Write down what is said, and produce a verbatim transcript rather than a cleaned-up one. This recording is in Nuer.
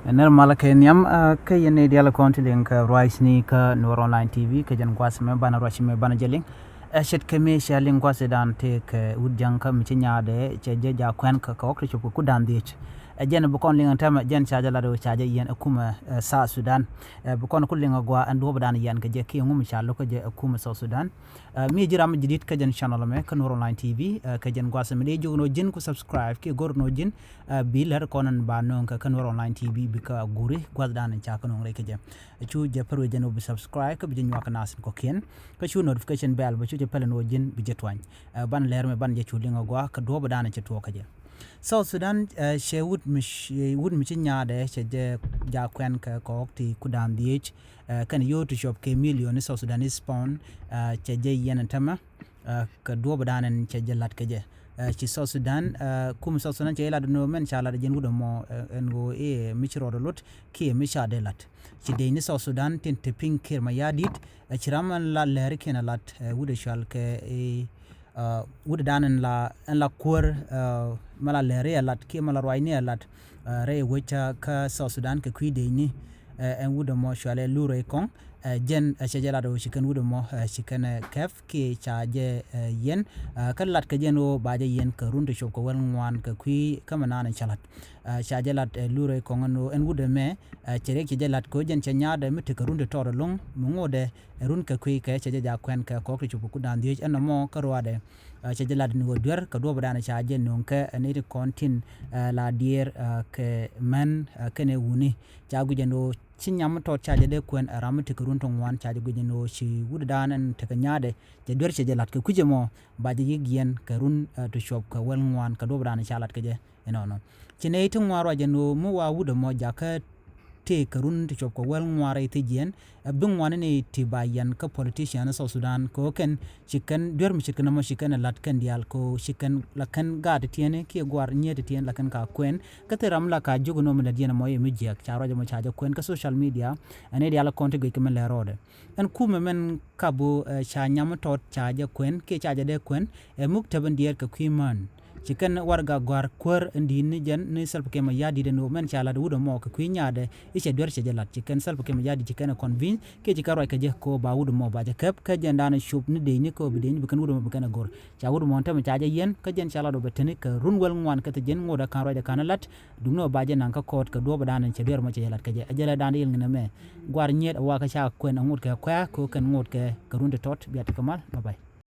Nɛr malä kɛ nhiam, ɛ, kä yɛn ni dial kɔn ti liŋ kɛ ruacni kä Nuɔr Online T V, kɛ jɛn gua̱th mɛ banɛ ruac mɛ banɛ jɛ liŋ. Ɛ, ce̱tkɛ mi ca liŋ gua̱th dan tëë kɛ wut ja̱ŋ kä mi ci nyaadɛ cɛ jɛ ja̱ kuɛn kä kɛ ɣɔk ti cop kɛ kut dan dhiec. Ɛ, jɛn bi kɔn liŋ ɛn tɛmɛ jɛn ca jɛ lat ɣöö ca jɛ yiɛn ɛ kumɛ, ɛ, South Sudan. Ɛ, bi kɔn ku liŋ ɛ gua̱a̱ ɛn duɔ̱ɔ̱p dan yiɛn kɛ jɛ kiɛ ŋu mi ca lo̱k kä jɛ ɛ kumɛ South Sudan. Ɛ, mi ji̱ ram mi ji̱ di̱t kä jɛn channel mɛ kä Nuɔr Online T V, ɛ, kɛ jɛn gua̱th mɛ dee jiök ni ɣöö ji̱n ku subscribe kiɛ go̱r ni ɣöö ji̱n, ɛ, bi lät kɔn ɛn ba nööŋ kɛ kä Nuɔr Online T V bi kä guri gua̱th dan ca kä nööŋ rɛy kɛ jɛ. Ɛ, cu jɛ pär wee jɛn ɣöö bi subscribe kä bi jɛ nyuak kɛ nath in kɔ̱kiɛn. Kä cu notification bell bä cu jɛ pɛl ni ɣöö ji̱n bi jɛ tuany. Ɛ, ban lɛr mɛ ban jɛ cu liŋ ɛ gua̱a̱ kä duɔ̱ɔ̱p dan cɛ tuɔɔk kä jɛ. South Sudan, ɛ, cɛ wut mi ci, wut mi ci nyaadɛ cɛ jɛ ja̱ kuɛn kɛ kɔɔk ti kut dan dhiec, ɛ, kɛn yio̱w ti cuɔp kɛ million ni South Sudanese pound, ɛ, cɛ jɛ yiɛn ɛn tämɛ, ɛ, kɛ duɔ̱ɔ̱p dan ɛn cɛ jɛ la̱t kɛ jɛ. Ɛ, ci South Sudan, ɛ, kum South Sudan cɛ jɛ la̱t ni ɣöö mɛn ca la̱t jɛn wut ɛmɔ, ɛ, ɛn ɣöö i̱ mi ci rɔɔdɛ lot kiɛ mi ca dee la̱t. Ci dec ni South Sudan tin te piŋ Kiir Mayardit, ɛ, ci ram ɛn la lɛri kiɛn ɛ la̱t, ɛ, wut ɛ cual kɛ i̱, ɛ, wut dan ɛn la, ɛn la kuäär, ɛ, mɛ la lɛri ɛ la̱t kiɛ mɛ la ruacni ɛ la̱t, ɛ, rɛy wec kä South Sudan kɛ kui̱ dec ni, ɛ, ɛn wut ɛmɔ cualɛ Lurey Kɔŋ, ɛ, jɛn, ɛ, cɛ jɛ lat ɣöö ci kɛn wut ɛmɔ, ɛ, ci kɛn, ɛ, kɛp kiɛ ca jɛ, ɛ, yiɛn, ɛ, kä lat kɛ jɛn ɣöö ba jɛ yiɛn kɛ run ti cop kɛ wäl ŋuan kɛ kui̱ kä mɛ naan cɛ lat. Ɛ, ca jɛ lat, ɛ, Lurey Kɔŋ ɛn ɣöö ɛn wut ɛmɛ, ɛ, cɛ riɛk cɛ jɛ lat kɛ ɣöö jɛn cɛ nyaadɛ mi tekɛ run ti tɔɔt ɛlɔ̱ŋ mi ŋotdɛ, ɛ, run kɛ kui̱ kɛ cɛ jɛ ja̱ kuɛn kɛ kɔɔk ti cop kɛ kut dan dhiec ɛn nɔmɔ kä ruaadɛ. Ɛ, cɛ jɛ lat ni ɣöö duer kɛ duɔ̱ɔ̱p dan ca jɛ nööŋ kɛ, ɛ, ni ti kɔn tin, ɛ, la diɛɛr, ɛ, kɛ män, ɛ, kɛnɛ wuni. Ca guic ɛn ɣöö ci nyam mi tɔt ca jɛ dee kuɛn ɛ ram mi tekɛ run ti ŋuan ca jɛ guic ɛn ɣöö ci wut dan ɛn tekɛ nyaadɛ cɛ duer cɛ jɛ la̱t kɛ kui̱c ɛmɔ ba jɛ yiëk yiɛn kɛ run, ɛ, ti cuɔp kɛ wäl ŋuan kɛ duɔ̱ɔ̱p dan ca la̱t kɛ jɛ. Ɛnɔnɔ ci nɛy ti ŋuan ruac ɛn ɣöö mi wa wut ɛmɔ jakä tëë kɛ run ti cuɔp kɛ wäl ŋuan rɛy thiec jiɛn, ɛ, bi ŋuan ni ti ba yiɛn kä politician South Sudan kɛ ɣöö kɛn ci kɛn duer mi ce̱tkɛ nɔmɔ ci kɛn ɛ la̱t kɛn diaal kɛ ɣöö ci kɛn la kɛn gaat ti tiɛɛni kiɛ gua̱r nyiet ti tiɛɛni la kɛn ka kuɛn. Kä thil ram la ka jiök nɔmɔ lät yɛn ɛmɔ yɛ mi jiɛk ca ruac ɛmɔ ca jɛ kuɛn kä social media. Ɛn i̱ diaal kɔn ti guic kɛ mɛn lɛr rɔɔdɛ. Ɛn kumɛ mɛn kap ɣöö, ɛ, ca nyam mi tɔt ca jɛ kuɛn kiɛ ca jɛ dee kuɛn, ɛ, muk tɛp ɛn diɛɛr kɛ kui̱ män. Ci kɛn warɛga gɔ̱a̱r kuäär ɛn di̱i̱t ni jɛn ni Salva Kiir Mayardit ɛn ɣöö mɛn ca la̱t wut ɛmɔ kɛ kui̱ nyaadɛ i̱ cɛ duer cɛ jɛ la̱t. Ci kɛn Salva Kiir Mayardit ci kɛn ɛ convince kiɛ ci kɛn ruac kɛ jɛ kɛ ɣöö ba wut ɛmɔ ba jɛ kɛp kä jɛn da̱a̱n cop ni dec ni kɛ ɣöö bi dec ni bi kɛn wut ɛmɔ bi kɛn ɛ go̱r. Ca wut ɛmɔ tämɛ ca jɛ yiɛn kä jɛn ca lat ɔ bɛ teni kɛ run wäl ŋuan kä thi jɛn ŋot ɛ ka̱n ruac ɛ ka̱n ɛ la̱t. Duk ni ɔ ba jɛ naŋ kä kɔɔt kɛ duɔ̱ɔ̱p ɛ da̱a̱n cɛ duer ɛmɔ cɛ jɛ la̱t kɛ jɛ. Ɛ jɛ lɛ da̱a̱n di yɛl ŋinɛ mɛ gua̱r nyiet ɛ wakä ca kuɛn ɛ ŋot kɛ kuɛ̈ɛ̈ kɛ ɣöö kɛn ŋot kɛ kɛ run ti tɔt. Bia ti kɛ mal. Bye bye.